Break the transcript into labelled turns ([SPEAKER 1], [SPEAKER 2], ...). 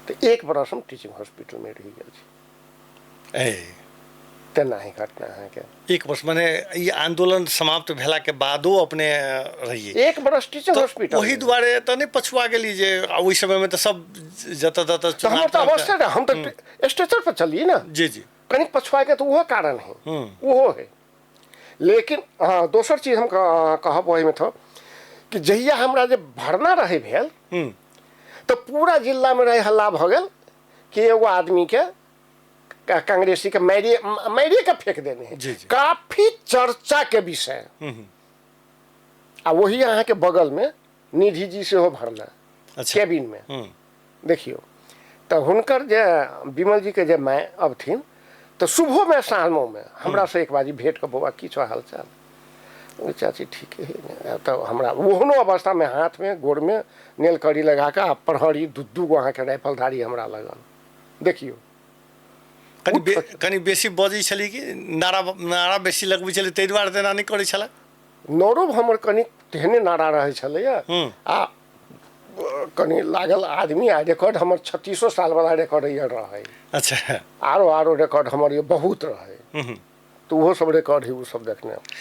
[SPEAKER 1] तऽ एक बरस हम टीचिंग हॉस्पिटलमे रहि गेल छी।
[SPEAKER 2] ए
[SPEAKER 1] तेना ही घटना अहाँके।
[SPEAKER 2] एक वर्ष, माने ई आंदोलन समाप्त भेला के बादो अपने रहिए?
[SPEAKER 1] एक बरस टीचिंग हॉस्पिटल।
[SPEAKER 2] ओही दुआरे तऽ नहि पछुआ गेली जे ओहि समय में तऽ सब जतऽ ततऽ
[SPEAKER 1] तऽ हमर तऽ अवस्था रहै, हम तऽ स्ट्रेचर पर चलिए ना।
[SPEAKER 2] जी जी।
[SPEAKER 1] कनिक पछुआ के तऽ ओहो कारण है, ओहो है। लेकिन हाँ, दोसर चीज हम कहब ओहिमे थो कि जहिया हमरा जे भरना रहे भेल तऽ पूरा जिलामे रहे हल्ला भऽ गेल कि एगो आदमीके कांग्रेसी के मारिए मारिए के फेंक देने है।
[SPEAKER 2] जी, जी।
[SPEAKER 1] काफी चर्चा के विषय। आ वही अहाँ के बगल में निधि जी सेहो भरना केबिन में। देखियो तऽ हुनकर जे विमल जी के जे माय अबथिन तऽ सुबहो में शामो में हमरा से एक बाजी भेंट के, बौआ की छौ हालचाल? ओ चाची ठीक है। तऽ हमरा ओहनो अवस्था में हाथ में गोड़ में नेलकड़ी लगा कऽ आ प्रहरी दू दू गो अहाँके राइफलधारी हमरा लगल। देखियौ।
[SPEAKER 2] कनि बेसी बजै छली कि नारा नारा बेसी लगबै छली, ताहि दुआरे तेना नहि करै छलै?
[SPEAKER 1] नौरव हमर कनि तेहने नारा रहै छलैया आ कनि लागल आदमी आ रिकॉर्ड हमर 36 साल वाला रिकॉर्ड ये रहै। आरो आरो रिकॉर्ड हमर ये बहुत रहै, तऽ ओहो सब रिकॉर्ड है, ओ सब देखने।